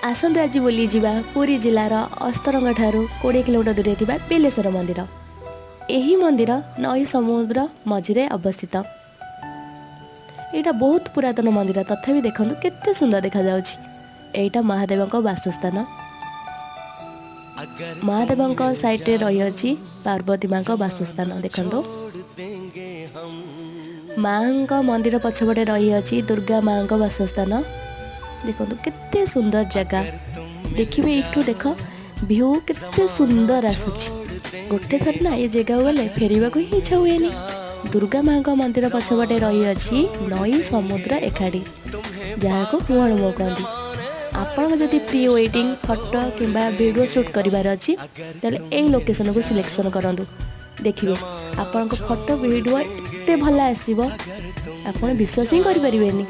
ଆସନ୍ତୁ, ଆଜି ବୁଲିଯିବା ପୁରୀ ଜିଲ୍ଲାର ଅସ୍ତରଙ୍ଗ ଠାରୁ 20 କିଲୋମିଟର ଦୂରରେ ଥିବା ବେଲେଶ୍ୱର ମନ୍ଦିର। ଏହି ମନ୍ଦିର ନଈ ସମୁଦ୍ର ମଝିରେ ଅବସ୍ଥିତ। ଏଇଟା ବହୁତ ପୁରାତନ ମନ୍ଦିର, ତଥାପି ଦେଖନ୍ତୁ କେତେ ସୁନ୍ଦର ଦେଖାଯାଉଛି। ଏଇଟା ମହାଦେବଙ୍କ ବାସସ୍ଥାନ। ମହାଦେବଙ୍କ ସାଇଡ଼ରେ ରହିଅଛି ପାର୍ବତୀ ମାଙ୍କ ବାସସ୍ଥାନ। ଦେଖନ୍ତୁ, ମାଙ୍କ ମନ୍ଦିର ପଛପଟେ ରହିଅଛି ଦୁର୍ଗା ମାଙ୍କ ବାସସ୍ଥାନ। ଦେଖନ୍ତୁ, କେତେ ସୁନ୍ଦର ଜାଗା। ଦେଖିବେ, ଏଇଠୁ ଦେଖ, ଭିଉ କେତେ ସୁନ୍ଦର ଆସୁଛି। ଗୋଟେ ଥର ନା ଏ ଜାଗାକୁ ଗଲେ ଫେରିବାକୁ ହିଁ ଇଚ୍ଛା ହୁଏନି। ଦୁର୍ଗା ମାଙ୍କ ମନ୍ଦିର ପଛପଟେ ରହିଅଛି ନଈ ସମୁଦ୍ର ଏକାଠି, ଯାହାକୁ ମୁହାଣ ମୁହଁ କହନ୍ତି। ଆପଣଙ୍କ ଯଦି ପ୍ରି ୱେଡ଼ିଂ ଫଟୋ କିମ୍ବା ଭିଡ଼ିଓ ସୁଟ୍ କରିବାର ଅଛି, ତାହେଲେ ଏଇ ଲୋକେସନକୁ ସିଲେକ୍ସନ୍ କରନ୍ତୁ। ଦେଖିବେ, ଆପଣଙ୍କ ଫଟୋ ଭିଡ଼ିଓ ଏତେ ଭଲ ଆସିବ, ଆପଣ ବିଶ୍ୱାସ ହିଁ କରିପାରିବେନି।